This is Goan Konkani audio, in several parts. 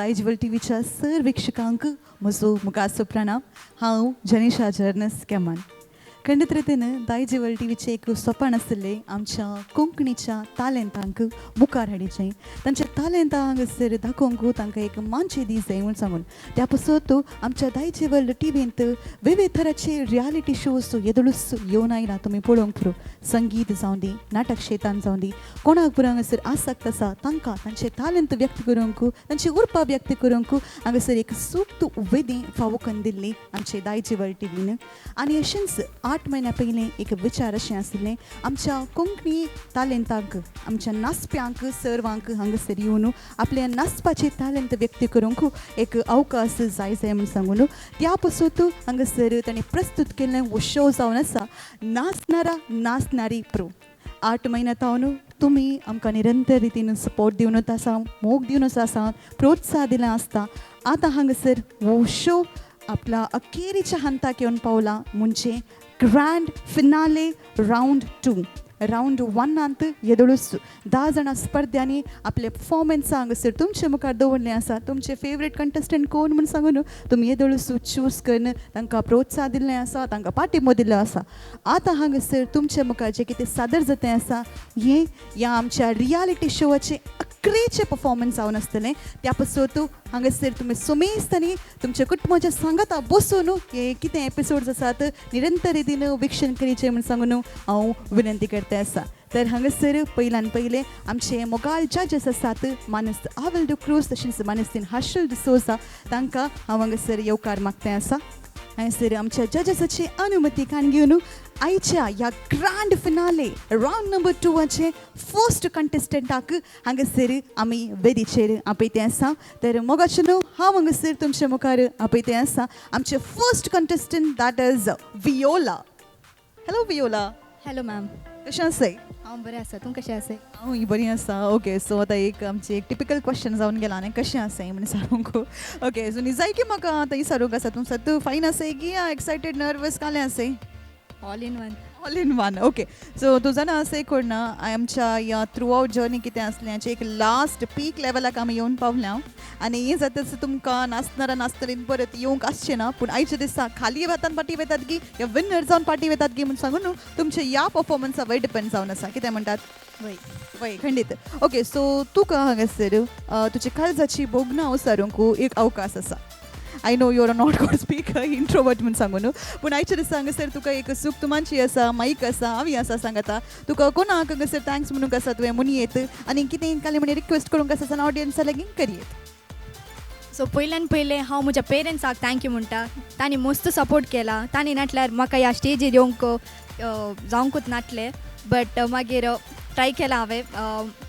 दायज टीव्हीच्या सर वीक्षकांक म्हजो मुखाचो प्रणाम. हांव जनिशा जर्नस केमान. खंडीत रितीन दायज टीव्हीचें एक सोपान आशिल्लें आमच्या कोंकणीच्या तालेंतांक मुखार हाडचें, तांच्या तालेंतां हांगासर दाखोवंक तांकां एक मानची दी जाय म्हूण सांगून त्या पासत आमच्या दायज वर्ल्ड टीव्हींत विविध थराचे रियालिटी शोज येदोळूच येवन आयला. तुमी पळोवंक पुरो, संगीत जावं दी, नाटक क्षेत्रान जावं दी, कोणाक पुरो हांगासर आसक्त आसा तांकां तांचे तालेंत व्यक्त करूंक, तांची उर्बा व्यक्त करूंक हांगासर एक सूक्त वेदी फावो करून दिल्ली आमचे दायज वर्ल्ड टीव्हीन. आनी अशेंच 8 म्हयन्या पयलीं एक विचार अशें आशिल्लें आमच्या कोंकणी तालेंतांक, आमच्या नाचप्यांक सर्वांक हांगासर येवन आपल्या नाचपाचे तालेंत व्यक्त करूंक एक अवकाश जाय जाय म्हूण सांगून त्या पासून हांगासर ताणें प्रस्तूत केल्लें हो शो जावन आसा नाचणारा नाचणारी प्रो. 8 म्हयन्या तावन तुमी आमकां निरंतर रितीन सपोर्ट दिवनूच आसा, मोग दिवनूच आसा, प्रोत्साह दिलें आसता. आतां हांगासर हो शो आपल्या अखेरीच्या हंताक येवन पावला, म्हणजे ग्रँड फिनाले रावंड 2. रावंड 1 येदोळूच 10 जाणां स्पर्ध्यांनी आपले परफॉर्मन्स हांगासर तुमचे मुखार दवरलें आसा. तुमचे फेवरेट कंटेस्टंट कोण म्हूण सांगून तुमी येदोळूच चूज करून तांकां प्रोत्साह दिल्लें आसा, तांकां पाठिंबो दिल्लो आसा. आतां हांगासर तुमचे मुखार जें कितें सादर जातें आसा हें ह्या आमच्या रियालिटी शोवाचें अकरेचें परफॉर्मन्स जावन आसतलें. त्या पासत हांगासर तुमी सुमेस्तांनी तुमच्या कुटुंबाच्या सांगाता बसून हे कितें एपिसोड्स आसात निरंतर रितीन विक्षण करीचें म्हूण सांगून हांव विनंती करता आसा. तर हांगासर पयल्यान पयलें आमचे मोगाळ जजेस आसात मानस आवेल डिक्रूज तशेंच मानसीन हर्शल डिसोजा, तांकां हांव हांगासर येवकार मागता आसा. हांगासर आमच्या जजेसाची अनुमती कान घेवन आयच्या ह्या grand finale round number 2 first कंटेस्टंटाक हांगासर आमी वेदीचेर आपयते आसा. तर मोगाचें न्हू हांव हांगासर तुमच्या मुखार आपयते आसा आमचे first contestant, that is Viola. Hello Viola. Hello ma'am. कशें आसाय? हांव बरें आसा, तूं कशें आसाय? हांव बरी आसा. ओके, सो आतां एक आमची एक टिपिकल क्वेश्चन जावन गेला आनी कशें आसाय म्हण सांगूंक. ओके, सो निजाय की म्हाका आतां विचारूंक आसा, तूं सद्दां फायन आसाय की एक्सायटेड नर्वस कालें आसाय? All in one. All in one. Okay, so तूं जाणा आसाय कोण ना आमच्या ह्या थ्रू आवट जर्नी कितें आसलें हाचें एक लास्ट पीक लेवलाक आमी येवन पावल्या आनी हें जाता तुमकां नाचणारा नाचतरीन परत येवंक आसचें ना, पूण आयच्या दिसा खाली वतान पाटी वेतात की या विनर जावन पाटी वेतात की म्हूण सांगून न्हू तुमच्या ह्या परफॉर्मन्सा वयर डिपेंड जावन आसा. कितें म्हणटात? वय वय, खंडीत. ओके, सो तुका हांगासर तुजे काळजाची भोगणां विचारूंक एक अवकाश आसा. I know you are not good speaker, introvert म्हूण सांगून, पूण आयच्या दिसा हांगासर तुका एक सूख तुमांची आसा, माईक आसा, आमी आसा सांगता तुका कोणाक हांगासर thanks म्हणूंक आसा तुवें म्हणयेत आनी कितें कालें म्हण रिक्वेस्ट करूंक आसा जाल्यार ऑडियन्सा लागीं करयेत. सो पयल्यान पयलें हांव म्हज्या पेरंट्साक thank you म्हणटा. तांणी मस्त सपोर्ट केला. तांणी नाटल्यार म्हाका ह्या स्टेजीर येवंक जावंकूच नाटलें, बट मागीर ट्राय केला हांवें.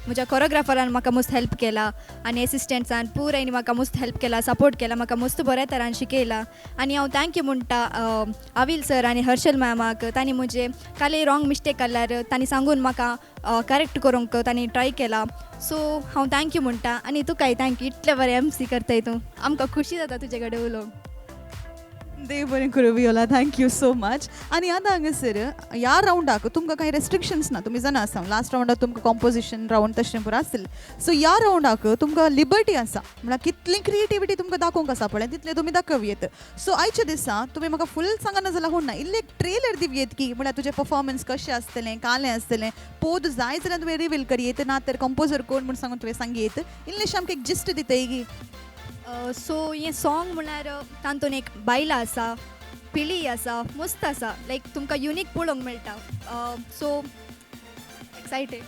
म्हज्या कोरियोग्राफरान म्हाका मस्त हेल्प केला आनी एसिस्टंट्सान पुरायनी म्हाका मस्त हेल्प केला, सपोर्ट केला, म्हाका मस्त बऱ्या तरान शिकयला. आनी हांव thank you म्हणटा आविल सर आनी हर्शल मॅमाक. तांणी म्हजे काले रॉंग मिस्टेक काडल्यार तांणी सांगून म्हाका करेक्ट करूंक तांणी ट्राय केला. सो हांव thank you म्हणटा आनी तुकाय thank you, इतलें बरें एमसी करताय तूं, आमकां खुशी जाता तुजे कडेन उलोवंक. देव बरें करूं Viola, thank you so much. आनी आतां हांगासर ह्या रावंडाक तुमकां कांय रेस्ट्रिक्शन्स ना, तुमी जाणा आसा लास्ट रावंडाक तुमकां कॉम्पोजिशन रावंड तशें पुरो आसतलें. सो ह्या रावंडाक तुमकां लिबर्टी आसा, म्हळ्यार कितली क्रिएटिविटी तुमकां दाखोवंक आसा पळय तितलें तुमी दाखोवयेत. सो आयच्या दिसा तुमी म्हाका फूल सांगना जाल्यार होना ना, इल्लें एक ट्रेलर दिवयेत की म्हळ्यार तुजें परफॉर्मन्स कशें आसतलें, कालें आसतलें, पोद जाय जाल्यार तुवें रिवील करयेत, ना तर कंपोजर कोण म्हूण सांगून तुवें सांगयेत, इल्लेशें आमकां एक जिस्ट दितय की. सो हें सॉंग म्हळ्यार तातूंत एक बायलां आसा, पिळी आसा, मस्त आसा, लायक तुमकां युनीक पळोवंक मेळटा. So excited.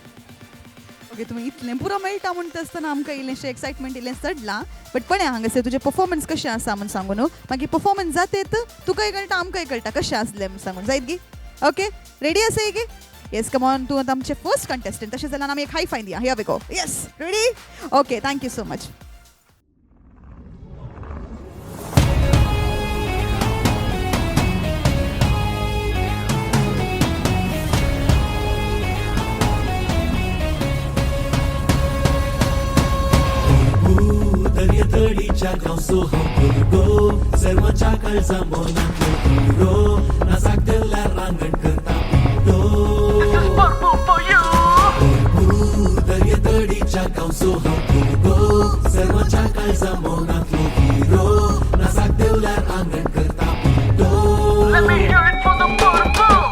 ओके, तुमी इतलें पुरो मेळटा म्हणटा आसतना आमकां इल्लेंशें एक्सायटमेंट इल्लें चडलां, बट पळय हांगासर तुजें परफॉर्मन्स कशें आसा म्हूण सांगू न्हू, मागीर परफॉर्मन्स जातेत तुकाय कळटा आमकांय कळटा कशें आसलें म्हूण सांगून जायत गी. ओके, रेडी आसाय गी? येस, कम ऑन, तूं आतां आमचें फर्स्ट कंटेस्टंट, तशें जाल्यार आमी एक हाय फाय दिया. Here we go. Yes, ready? Okay, thank you so much. दर्यतडीच्या गांवचो हांव भुरगो, सर्वांच्या काळजा मनांतलो हिरो, नाचाक देवल्यार रांगण करता पिटो. दर्यतडीच्या गांवचो हांव भुरगो, सर्वांच्या काळजा मनांतलो हिरो नाचाक देवल्यार आंगण करता पिटो. Let me hear it for the purple.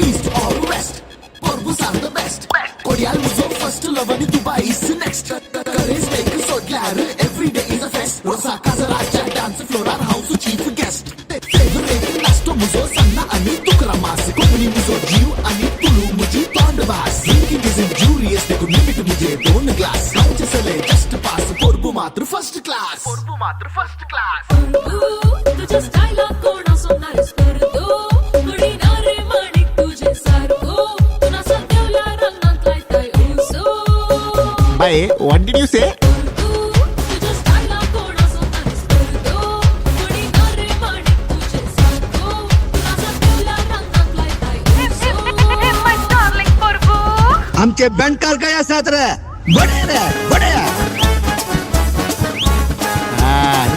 East or west, Porbus are the best. Kodial मुझो first love आणि Dubai is next. Courage take सोडल्यार every day is a fest. Rosa काजराच्या dance floor house chief guest. Favorite नाश्तो मुझो सन्ना आणि तुकरा मास. कोकणी मुझो जीव आणि तुळू मुझी तोंड भास. Drinking is injurious देखून लिमिट मुझे दोन ग्लास. गावचे सले जस्ट पास, पोरबू मात्र फर्स्ट क्लास. पोरबू मात्र फर्स्ट क्लास. तुझ्या स्टायला कोणा सोनारीस करतो कोणी ना रे माणिक तुझे सारखो तुला सदेवल्या रंगात लायताय उसो. Bye, what did you say? तुझ्या स्टायला कोणा सोनारीस करतो कोणी ना रे माणिक तुझे सारखो तुला सदेवल्या रंगात लायताय उसो. My darling पोरबू. आमचे बँडकार काय असतात रे, बडे रे बडे.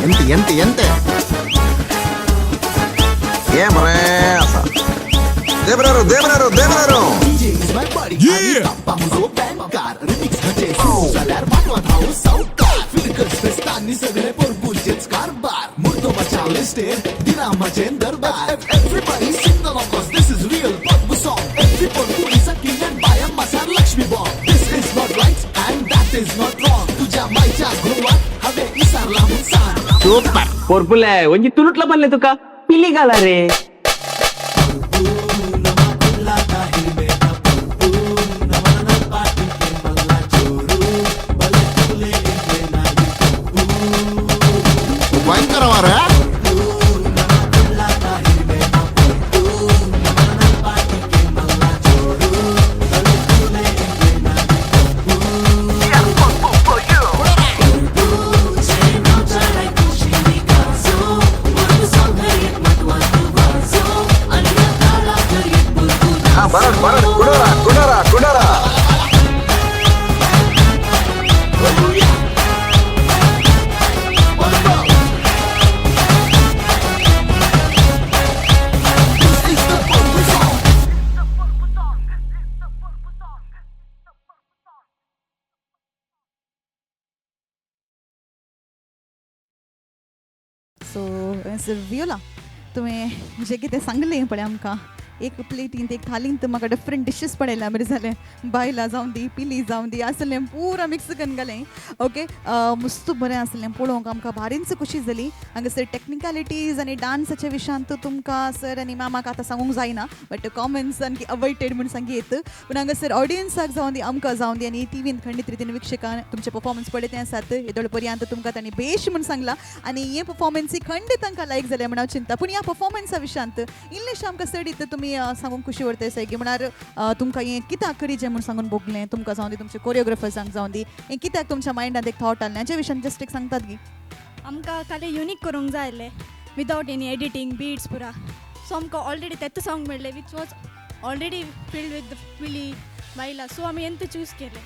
ఎంత ఎంత ఎంత ఏం రే అస దేవరారు దేవరారు దేవరారు. DJ is my body. Yeah. पप्पा मुझो बँकार. Remix म्हणजे सुरू झाल्यार माटवात हांव सावकार. फिरकस फेस्तांनी सगळे पोरबुचेच कारभार. मुर्दोबाच्या लिस्टेर दिरामाचे दरबार. Everybody sing along 'cause this is real Porbu song. Every Porbu is a king and बाया मासार Lakshmi bomb. This is not right and that is not wrong. तुझ्या मायच्या घोवात हांवें इसारला म्हूण सांग. సూపర్. पोरपुले ಒಂಜಿ ತುಳುಟ್ಲ ಬಲ್ಲೆ ತುಕ ಪಿಲಿಗಾಲ ರೇ. భయంకరవారా. For you. Bharat Bharat కుడరా కుడరా కుడరా. This is the Porbu song. The Porbu song. The Porbu song. The Porbu song. So Viola, तुवें जें कितें सांगलें पळय आमकां, एक प्लेटींत एक थालींत म्हाका डिफरंट डिशीज पळयल्या बरें जालें. बायलां जावं दी, पिली जावं दी, आसलें पुरा मिक्स करून घालें. ओके, मस्त बरें आसलें पळोवंक, आमकां भारीच खुशी जाली. हांगासर टॅक्निकलिटीज आनी डान्साच्या विशयांत तुमकां सर आनी मॅमाक आतां सांगूंक जायना, बट कॉमेंट्स सामकी अवॉयटेड म्हूण सांगयेत. पूण हांगासर ऑडियन्साक जावं दी, आमकां जावं दी आनी टिवीन खंडीत रितीन विक्षकान तुमचें परफॉर्मन्स पळयते आसात. येदोळ पर्यंत तुमकां तांणी बेश म्हूण सांगलां आनी हे परफॉर्मन्सी खंडीत तांकां लायक जालें म्हूण हांव चिंता. पूण ह्या परफॉर्मन्सा विशयांत इल्लेशें आमकां चडीत तुमी सांगूंक खुशी उरता आसा की म्हळ्यार तुमकां हें कित्याक करीचें म्हूण सांगून भोगलें, तुमकां जावं दी, तुमच्या कोरियोग्राफर्सांक जावं दी, हें कित्याक तुमच्या मायंडांत एक थॉट आसलें हाच्या विशयान जस्ट एक सांगतात गी? आमकां खाली युनीक करूंक जाय आसलें विदावट एनी एडिटींग बिट्स पुरा. सो आमकां ऑलरेडी तेत सॉंग मेळ्ळें which was already filled with पिली बायलां. सो आमी एंत चूज केलें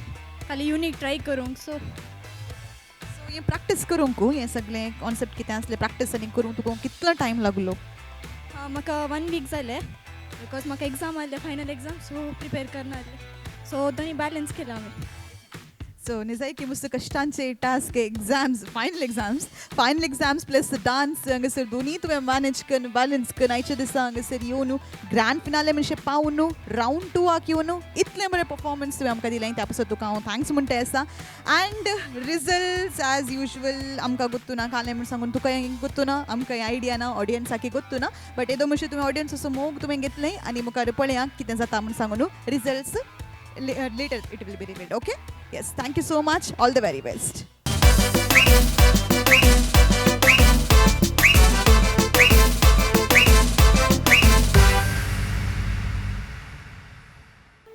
खाली युनीक ट्राय करूंक. सो सो हें प्रॅक्टीस करूंक हें सगळें कॉन्सेप्ट कितें आसलें प्रॅक्टीस आनी करूंक तुका कितलो टायम लागलो? म्हाका 1 वीक जालें because म्हाका एग्जाम आहले, फायनल एग्जाम, सो प्रिपेर करना आहलें. सो दोनी बॅलन्स केलां आमी. सो निजायकी मस्त कश्टांचे task, exams, final exams, final exams plus dance हांगासर दोनी तुवें मॅनेज करून बॅलन्स करून आयच्या दिसा हांगासर येवन ग्रँड फिनाले म्हणचे पावून रावंड टूवाक येवन इतलें बरें परफॉर्मन्स तुवें आमकां दिलें, त्या पासत तुका हांव thanks म्हणटा आसा. अँड रिजल्ट्स एज युजल आमकां गोत्तू ना, कालें म्हूण सांगून तुका गोत्तू ना, आमकां आयडिया ना, ऑडियन्साकय गोत्तू ना, बट येदो म्हणचे तुवें ऑडियन्स असो मोग तुवें घेतलें आनी मुखार पळया कितें जाता म्हूण सांगून results later it will be revealed. Okay, yes, thank you so much, all the very best.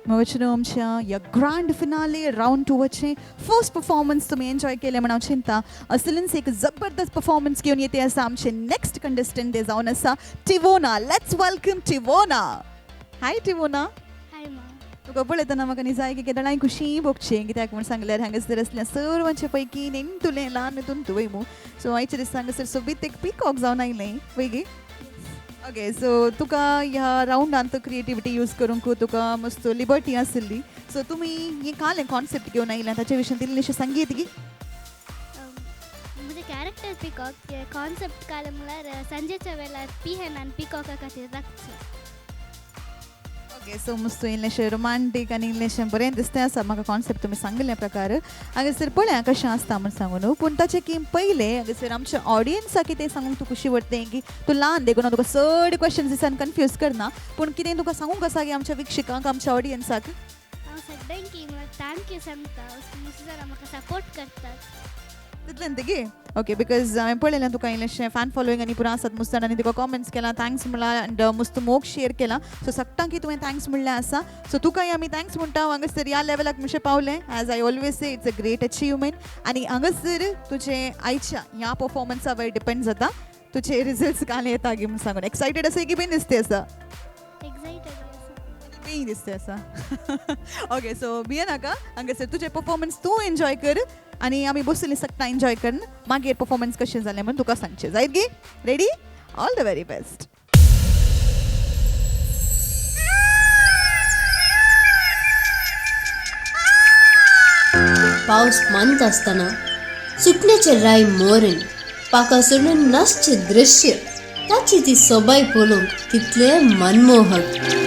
वचनो आमच्या ह्या ग्रँड फिनाले रावंड टूवाचें फर्स्ट परफॉर्मन्स तुमी एन्जॉय केलें म्हण हांव चिंता. असलेंच एक जबरदस्त परफॉर्मन्स घेवन येते आसा आमचे नेक्स्ट कंटेस्टंट, ते जावन आसा टिवोना. Let's welcome Tivona. Hi Tivona. Hi मा. तुका पळयतना म्हाका निजाय की केदळाय खुशी भोगचें, कित्याक म्हूण सांगल्यार हांगासर आसल्या सर्वांचे पैकी नेणटुलें ल्हान हितून तुवें मू. सो आयच्या दिसा हांगासर सोबीत एक पिकॉक जावन आयलें पळय गे. ओके, सो तुका ह्या रावंडांत क्रिएटिविटी यूज करूंक तुका मस्त लिबर्टी आशिल्ली. सो तुमी हे कालें कॉन्सेप्ट घेवन आयल्या, ताचे विशीं इल्लेशें सांगयेत की? म्हजें कॅरेक्टर पिकॉक. कॉन्सेप्ट कालें म्हळ्यार सांजेच्या वेळार पिहेनान पिकॉका खातीर राखचो. ओके, सो मस्त इल्लेशें रोमांटीक आनी इल्लेशें बरें दिसतें आसा म्हाका कॉन्सेप्ट तुमी सांगिल्ल्या प्रकार. हांगासर पळया कशें आसता म्हूण सांगून. पूण ताचें की पयलें हांगासर आमच्या ऑडियन्साक कितें सांगूंक तूं खुशी वरतें की तूं ल्हान देखून हांव तुका चड क्वेश्चन्स दिसान कन्फ्यूज करना, पूण कितें तुका सांगूंक आसा की आमच्या वीक्षकांक, आमच्या ऑडियन्साक? हांव सगळ्यांकी म्हळ्यार thank you सांगता, मस्त जाणां म्हाका सपोर्ट करतात. तितलें ती ओके, because हांवें पळयलें तुका इल्लेशें फॅन फॉलोईंग आनी पुरो आसात मस्त जाणांनी तुका कॉमेंट्स केला, thanks म्हणला आनी मस्त मोग शेअर केला. सो सगळ्यांकी तुवें thanks म्हणलें आसा. सो तुकाय आमी thanks म्हणटा, हांगासर ह्या लेवलाक म्हणशें पावलें. As I always say, it's a great achievement. आनी हांगासर तुजें आयच्या ह्या परफॉर्मन्सा वयर डिपेंड जाता तुजे रिजल्ट्स काल येता गी म्हूण सांगून. एक्सायटेड आसा की बीन दिसते आसा? एक्सायटेड आसा. बी दिसते आसा. ओके, सो भिये नाका, हांगासर तुजें परफॉर्मन्स तूं एन्जॉय कर आनी आमी बसली सगळ्यां एन्जॉय कर. मागीर परफॉर्मन्स कशें जालें म्हूण तुका सांगचें जायत गी? Ready? All the very best. पावस मंद आसतना सुकण्याचे राय मोरून पाका सोडून नाचचे दृश्य, ताची ती सोबाय पळोवंक कितलें मनमोहक.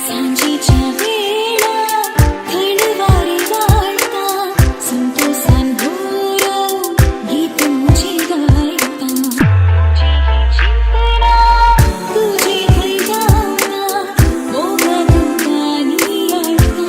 सांजेच्या वेळा थंड वारे वाळता, संतोषान भरून गीत मुझे गायता. चिंतना तुझे खंय जाता, मोगा तुका नियाळता.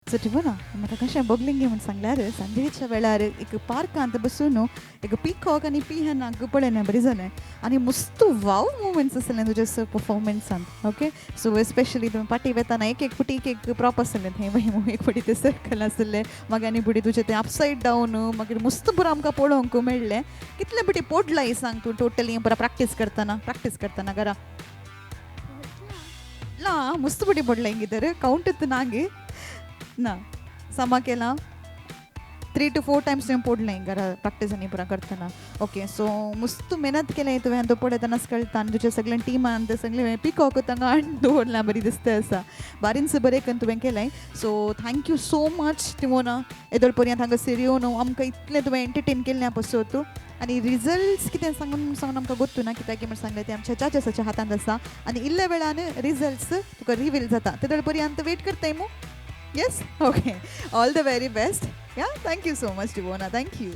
सो टिवोना, म्हाका कशें भोगलें म्हूण सांगल्यार सांजेच्या वेळार एक पार्कांत बसून एक पिकॉक आनी पिहनाक पळयलें बरें जालें आनी मस्त वाव मुवमेंट्स आसलें तुज्या परफॉर्मन्सान. ओके, सो एस्पेशली तुमी पाटी वेताना एक एक फुटी एक एक प्रॉप आसलें थंय, एक फुटी तें सर्कल आसलें, मागीर आनी फुटी तुजें तें अपसायड डावन, मागीर मस्त पुरो आमकां पळोवंक मेळ्ळें. कितले फुटी पोडलाय सांग तूं टोटली पुरा प्रॅक्टीस करतना, प्रॅक्टीस करतना घरा? ना मस्त फुटी पडलाय तर कावंट ना गे ना समा केला 3 to 4 times तुवें पडलें घरा प्रॅक्टीस आनी पुरा करतना. ओके, सो मस्त मेहनत केलें तुवें, तो पळयतनाच कळटा आनी तुज्या सगळ्या टिमान ते सगळें पिकॉक तांगा हाडून दवरलां बरी दिसता आसा, बारींच बरें करून तुवें केलें. So thank you so much Timona, येदोळ पर्यंत हांगासर येवन आमकां इतलें तुवें एंटरटेन केल्लें पसत. आनी रिजल्ट्स कितें सांगून सांगून आमकां गोत्तू ना, कित्याक म्हण सांगलें तें आमच्या जजेसाच्या हातांत आसा आनी इल्ल्या वेळान रिजल्ट्स तुका रिवील जाता. तेदोळ पर्यंत वेट करताय मू? Yes? Okay. All the very best. Yeah, thank you so much, Devona. Thank you.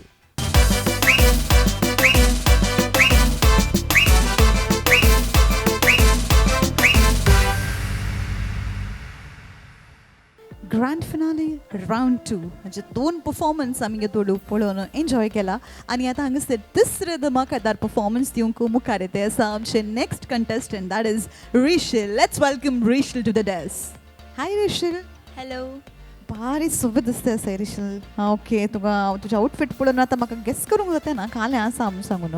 Grand finale round 2 म्हणजे 2 परफॉर्मन्स आमी थोडो पळोवन एन्जॉय केला आनी आतां हांगासर तिसरे धमाकेदार परफॉर्मन्स दिवंक मुखार येते आसा आमचे next contestant, that is Rishil. Let's welcome Rishil to the desk. Hi Rishil. Hello. भारी सोबीत दिसता आसा रिशील. ओके, तुका तुजें आउटफीट पळोवन आतां म्हाका गेस करूंक जाता ना कालें आसा म्हूण सांगून,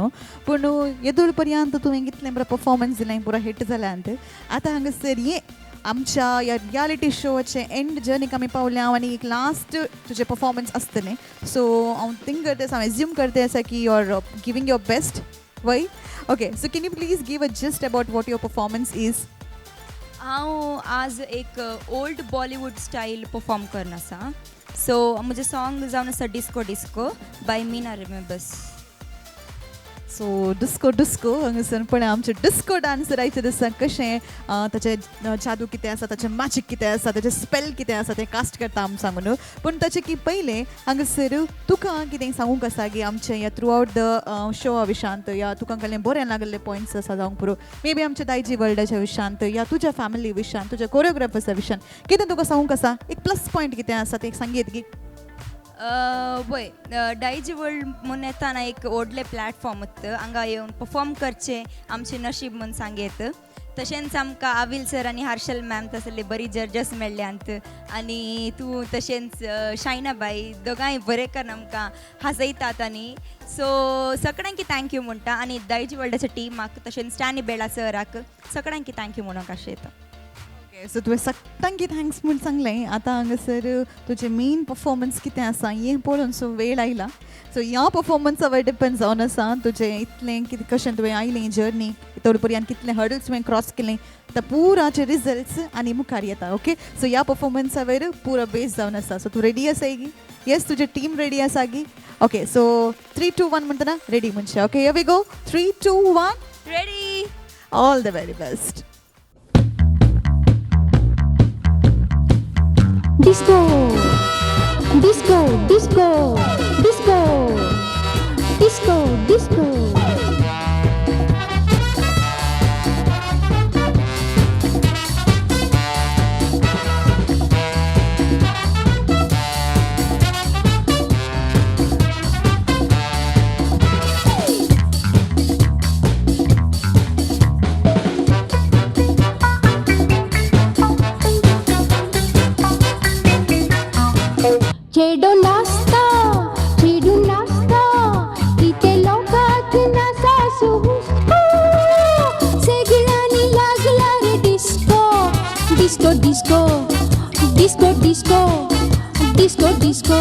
पूण येदोळ पर्यंत तुवें कितलें बरें परफॉर्मन्स दिलें, पुरो हिट जाल्यात. आतां हांगासर ये आमच्या ह्या रियालिटी शोचे एंड जर्नीक आमी पावल्या आनी एक लास्ट तुजें परफॉर्मन्स आसतलें. सो हांव थिंक करता आसा, हांव एज्यूम करता आसा की you are giving your best वय. Okay, so can you please give a gist about what your performance is? हांव आज एक ओल्ड बॉलिवूड स्टायल परफॉर्म करना आसा. सो म्हजें सॉंग जावन आसा disco disco by Meena Remebas. So disco disco हांगासर पळय आमचे डिस्को डान्सर आयचे दिसा कशें ताचें जादू कितें आसा, ताचें मॅजीक कितें आसा, ताचें स्पेल कितें आसा तें कास्ट करता आमी सांगून. पूण ताचें की पयलें हांगासर तुका कितें सांगूंक आसा की आमचें ह्या थ्रू आवट the शोआ विशांत या तुका कहलें बरें लागल्ले पॉयंट्स आसा जावंक पुरो, मे बी आमच्या दायजी वर्ल्डाच्या विशांत या तुज्या फॅमिली विशांत, तुज्या कोरियोग्राफर्सा विशांत कितें तुका सांगूंक आसा, एक प्लस पॉयंट कितें आसा तें सांगयत की? वय, दायजी वर्ल्ड म्हूण येताना एक व्हडलें प्लॅटफॉर्म उत्त, हांगा येवन परफॉर्म करचें आमचें नशीब म्हूण सांगयत. तशेंच आमकां आविल सर आनी हर्षल मॅम तसले बरी जर्जस मेळ्ळ्यांत आनी तूं तशेंच शायना बाई दोगांय बरें करून आमकां हांसयतात आनी सो सगळ्यांकी thank you म्हणटा आनी दायजी वर्ल्डाच्या टिमाक तशेंच स्टॅनी बेळा सराक सगळ्यांकी thank you म्हणूंक आशें येता. ओके, सो तुवें सगळ्यांकी thanks म्हूण सांगलें. आतां हांगासर तुजें मेन परफॉर्मन्स कितें आसा हें पळोवन सो वेळ आयला. सो ह्या परफॉर्मन्सा वयर डिपेंड जावन आसा तुजें इतलें कितें कशें तुवें आयलें जर्नी इतोड पर्यंत कितलें हर्डल्स तुवें क्रॉस केलें, आतां पुराचे रिजल्ट्स आनी मुखार येता. ओके, सो ह्या परफॉर्मन्सा वयर पुरो बेस जावन आसा. सो तूं रेडी आसाय गी? येस, तुजें टीम रेडी आसा गी? ओके, सो 3 2 1 म्हणटना रेडी म्हणचें. Okay, here we go. 3 2 1 ready. All the very best. Disco, disco, disco, disco, disco, disco. चेडो नाचता चेडू नाचता तिथे लोकांक नासा हुस्को, सगळ्यांनी लागला रे disco disco disco disco disco disco disco.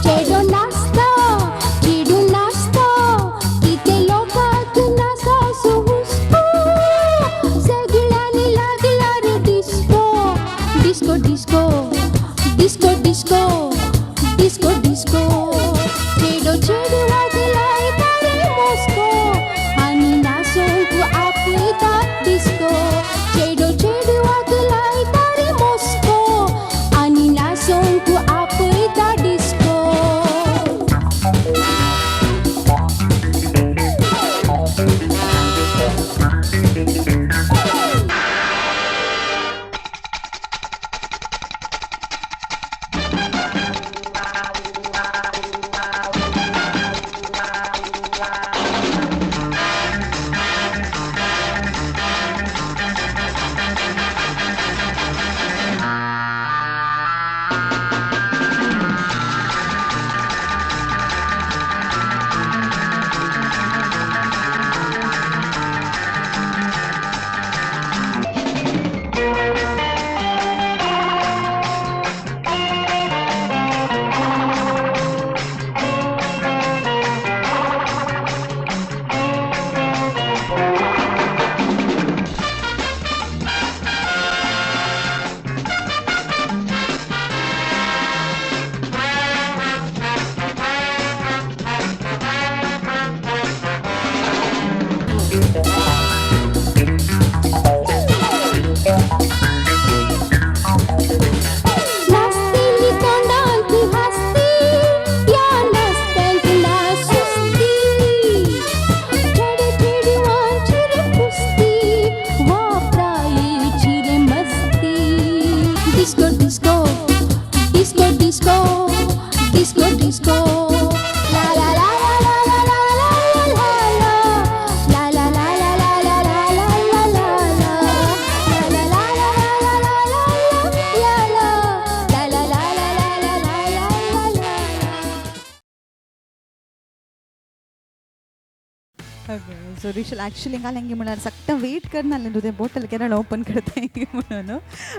चेडो नाचता चेडू नाचता तिथे लोकांक नासा हुस्को, सगळ्यांनी लागला रे disco disco disco disco disco disco disco. चेडो चेडवाक लायता रे मस्को आनी नाचोवंक आपयता डिस्को. चेडो चेडवाक लायता रे मस्को आनी नाचोवंक आपयता डिस्को. सो रिशल एक्चुअली घालें म्हणल्यार सगळें वेट करनासलें तूं तें बॉटल केन्ना ओपन करताय म्हणून.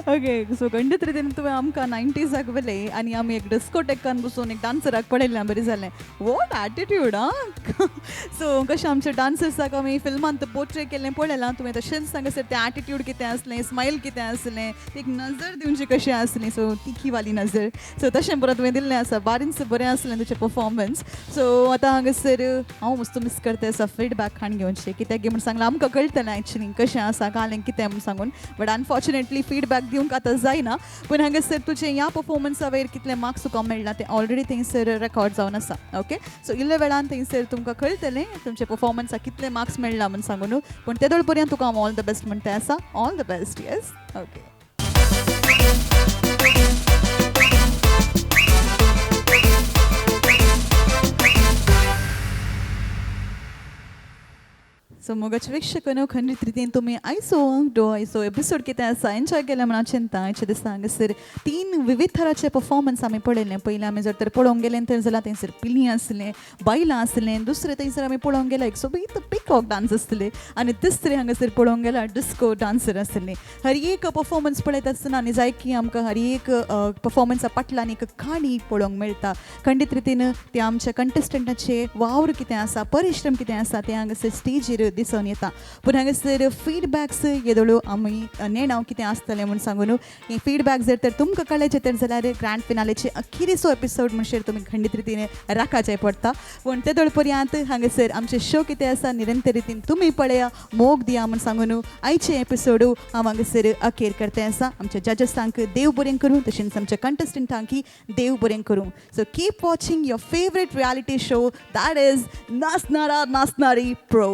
ओके, सो खंडीत रितीन तुवें आमकां नायन्टीजाक व्हेलें आनी आमी एक डिस्कोटेकान बसून एक डान्सराक पळयलें, बरें जालें. What attitude आं. सो कशें आमच्या डान्सर्साक आमी फिल्मांत पोर्ट्रे केल्लें पळयलां, तुवें तशेंच हांगासर तें एटिट्यूड कितें आसलें, स्मायल कितें आसलें, एक नजर दिवची कशें आसली, सो तिखी वाली नजर, सो तशें परत तुवें दिल्लें आसा. बारींच बरें आसलें तुजें परफॉर्मन्स. सो आतां हांगासर हांव मस्त मिस करता आसा फिडबॅक खाण घेवचें, कित्याक म्हूण सांगलां आमकां कळटलें एक्चुली कशें आसा घालें कितें म्हूण सांगून, बट अनफॉर्चुनेटली फिडबॅक दिवंक आतां जायना. पूण हांगासर तुजें ह्या परफॉर्मन्सा वयर कितले मार्क्स तुका मेळ्ळा ते ऑलरेडी थंयसर रेकॉर्ड जावन आसा. ओके, सो इल्ले वेळान थंयसर तुमकां कळटलें तुमच्या परफॉर्मन्साक कितले मार्क्स मेळ्ळा म्हूण सांगून. पूण तेदोळ पर्यंत तुका हांव ऑल the best म्हणटा आसा. All the best. Yes, okay. So मोगाचे प्रेक्षकांनो, खंडीत रितीन तुमी आयचो अंगडो, आयचो एपिसोड कितें आसा एन्जॉय केलें म्हणून चिंता. आयच्या दिसा हांगासर तीन विविध थराचे परफॉर्मन्स आमी पळयलें. पयलें आमी जर तर पळोवंक गेलें तर जाल्यार थंयसर पिली आसलें, बायलां आसलें. दुसरें थंयसर आमी पळोवंक गेल्यार एक सोबीत पिकॉक डान्स आसले आनी तिसरें हांगासर पळोवंक गेल्यार डिस्को डान्सर आसले. हर एक परफॉर्मन्स पळयता आसतना आनी जाय की आमकां हर एक परफॉर्मन्सा फाटल्यान एक काणी पळोवंक मेळटा. खंडीत रितीन ते आमच्या कंटेस्टंटाचे वावर कितें आसा, परिश्रम कितें आसा तें हांगासर स्टेजीर दिसून येता. पूण हांगासर फिडबॅक्स येदोळ्यो आमी नेणाव कितें आसतलें म्हूण सांगून हे फिडबॅक जर तर तुमकां कळ्ळें तर जाल्यार ग्रँड फिनालेचे अखेरीचो एपिसोड म्हणशेर तुमी खंडीत रितीन राखाचें पडटा. पूण तेदोळ पर्यंत हांगासर आमचे शो कितें आसा निरंतर रितीन तुमी पळया, मोग दिया म्हूण सांगून आयचे एपिसोड हांव हांगासर अखेर करते आसा. आमच्या जजसांक देव बरें करूं, तशेंच आमच्या कंटेस्टंटांकी देव बरें करूं. So keep watching your favourite reality show, that is Nachnara Nachnari pro.